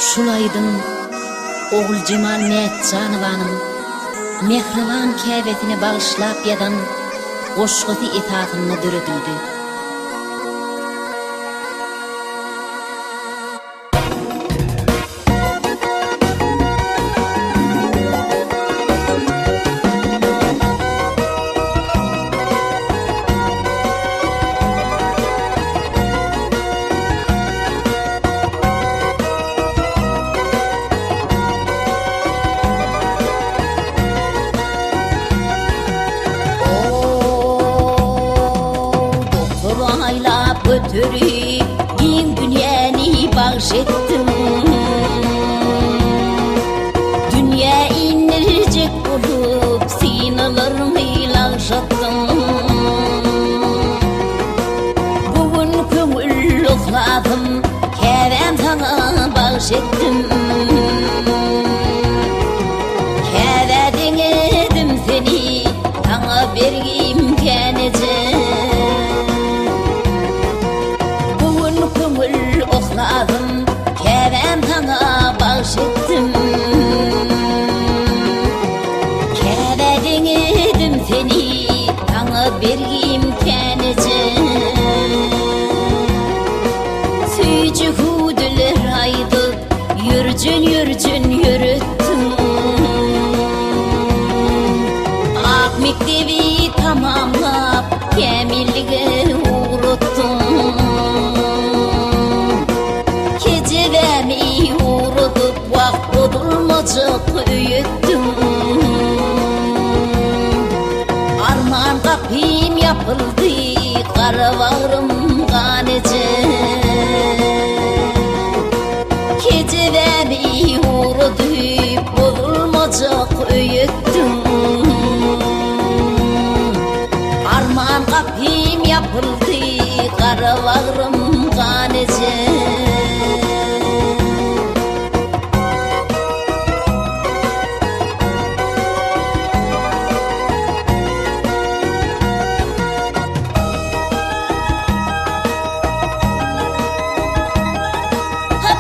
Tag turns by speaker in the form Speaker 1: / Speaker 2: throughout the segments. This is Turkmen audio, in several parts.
Speaker 1: Şul aýdym Oguljemal Mätjanowanyň mähriban käbesine bagyşlap ýazan goşgusy esasynda döredildi. Göterip giň dünýäni bagş etdiň. Dünýä indirjek bolup synalaryňy lagşatdyň. Bu gün köňül yhlasym käbäm saňa bagş etdim. Käbä deňedim seni saňa bergim kän eje. Bu gün köňül yhlasym käbäm saňa bagş etdim. Käbä deňedim seni saňa bergim kän eje. Süýji hüwdüler aýdyp ýörjen-ýörjen ýöretdiň. Ak mekdebi tamamlap kämillige ugratdyň. Kejebämi ugradyp wagt bozulmajak öý etdiň. Arman gapym ýapyldy, gara bagrym gan eje. Kejebämi ugradyp bozulmajak öý etdiň. Arman gapym ýapyldy, gara bagrym gan eje.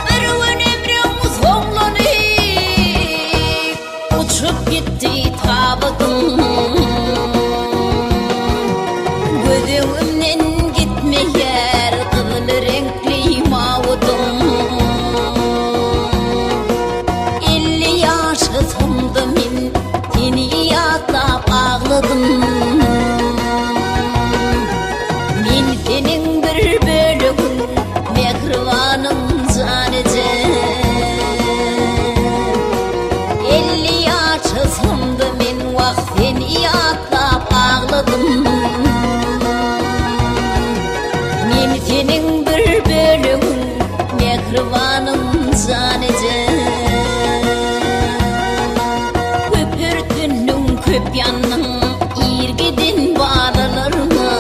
Speaker 1: Bir gün ömrüň soňlanyp, uçup gitdi tabydyň. Göz öňümden gitmeýär gyzyl reňkli mawudyň. 50 ýaşasam-da men seni ýatlap agladym. Men seniň bir bölegiň, mähribanym jan ejem. 50 ýaşasam-da men wah seni ýatlap agladym. Men seniň bir bölegiň, mähribanym jan ejem. Köp örtendiň, köp ýandyň, ir giden balalarňa.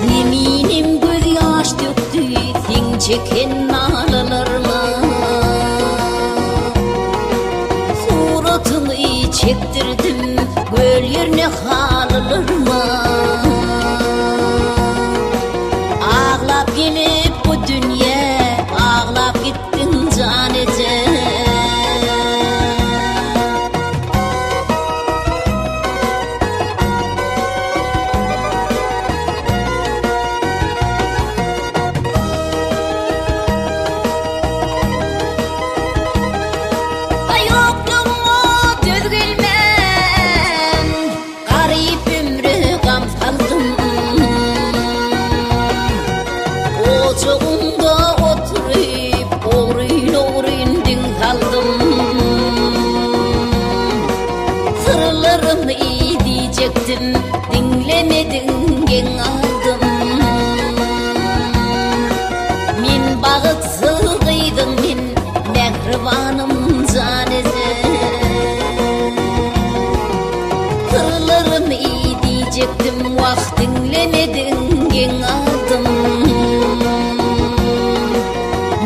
Speaker 1: Zeminim gözýaş dökdi, seň çeken nalalarňa. Suratyňy çekdirdim, göl ýerne halylarma. Aglap gelip bu dünýä, aglap gitdiň jan eje. Ýoklugyňa döz gelmän, garyp ömre gam saldym. Ojagyňda oturyp, ogryn-ogryn diň saldym. Syrlarymy diýjekdim, diňlemediň, geň galdym. Men bagtsyz gyzyň men, mähribanym jan eje. Syrlarymy diýjekdim, wah diňlemediň, geň galdym.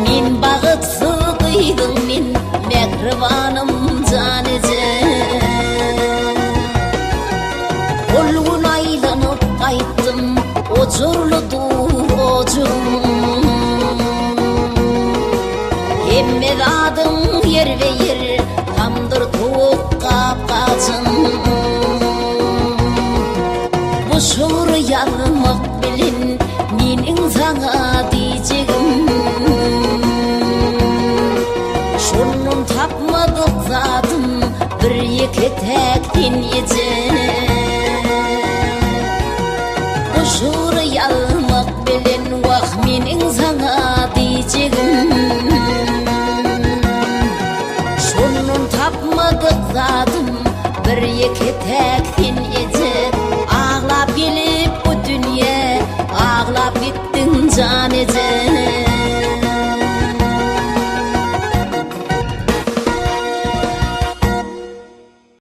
Speaker 1: Men bagtsyz gyzyň men, mähribanym jan eje. Ol gün aýlanyp gaýtdym, ojarly dur ojagym. Hemme zadyň ýerbe-ýer, Tamdyr towuk gap-gajyň. Bu şygry ýazmak bilen meniň saňa diýjegim, Şondan tapmadyk zadym bir ýeke-täk sen eje. Bu şygry ýazmak bilen wah meniň saňa diýjegim, Şondan tapmadyk zadym bir ýeke-täk sen eje. Aglap gelip bu dünýä, aglap gitdiň jan eje.